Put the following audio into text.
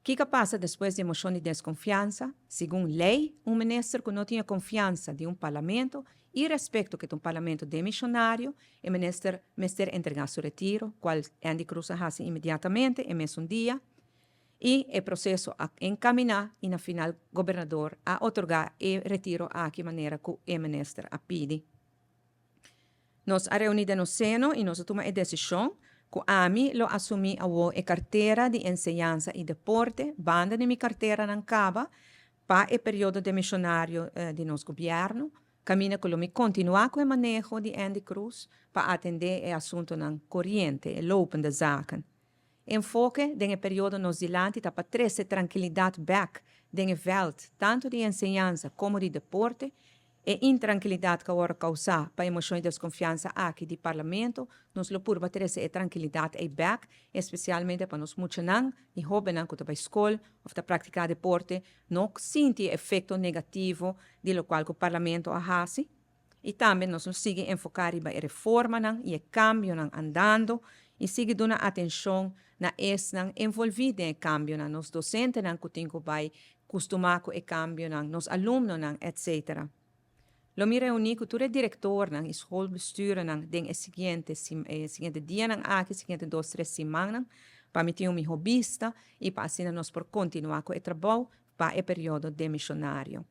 Kiko a pasa despues di e moshon di deskonfiansa? Segun lei, un minister ku no tin e konfiansa di un parlamento, irespekto ku e ta un parlamento demishonario, e minister mester entregá su retiro, kual Endy Croes a hasi inmediatamente e mesun dia. I e proseso a enkaminá i na final gobernador a otorgá e retiro aki manera ku e minister a pidi. Nos a reuní den nos seno i nos a tuma e desishon ku ami lo asumí awor e kartera di enseñansa i deporte banda di mi karteranan kaba pa e periodo demishonario di nos gobièrnu, kaminda ku lo mi kontinuá ku e maneho di Endy Croes pa atendé e asuntunan koriente, e lopende zaken. Enfoke den e periodo nos dilanti ta pa trese trankilidat bèk den e vèlt tantu di enseñansa komo di deporte. E intrankilidat ku a wòrdu kousá pa e moshon di deskonfiansa aki di Parlamento, nos lo purba trese e trankilidat ei bèk, espesialmente pa nos muchanan i hóbennan ku ta bai skol òf ta praktiká deporte no sinti e efekto negativo di lokual ku Parlamento a hasi. I tambe nos lo sigui enfoká riba e reformanan i e kambionan andando i sigui duna atenshon na esnan envolví den e kambionan, nos dosentenan ku tin ku bai kustumá ku e kambionan, nos alumnonan, etc. Lo mi reuní ku tur e direktornan i schoolbestuurnan den e siguiente e siguiente dianan aki, siguiente dos tres simannan, pa mi tin un mihó bista i pa asina nos por kontinuá ku e trabou pa e periodo demishonario.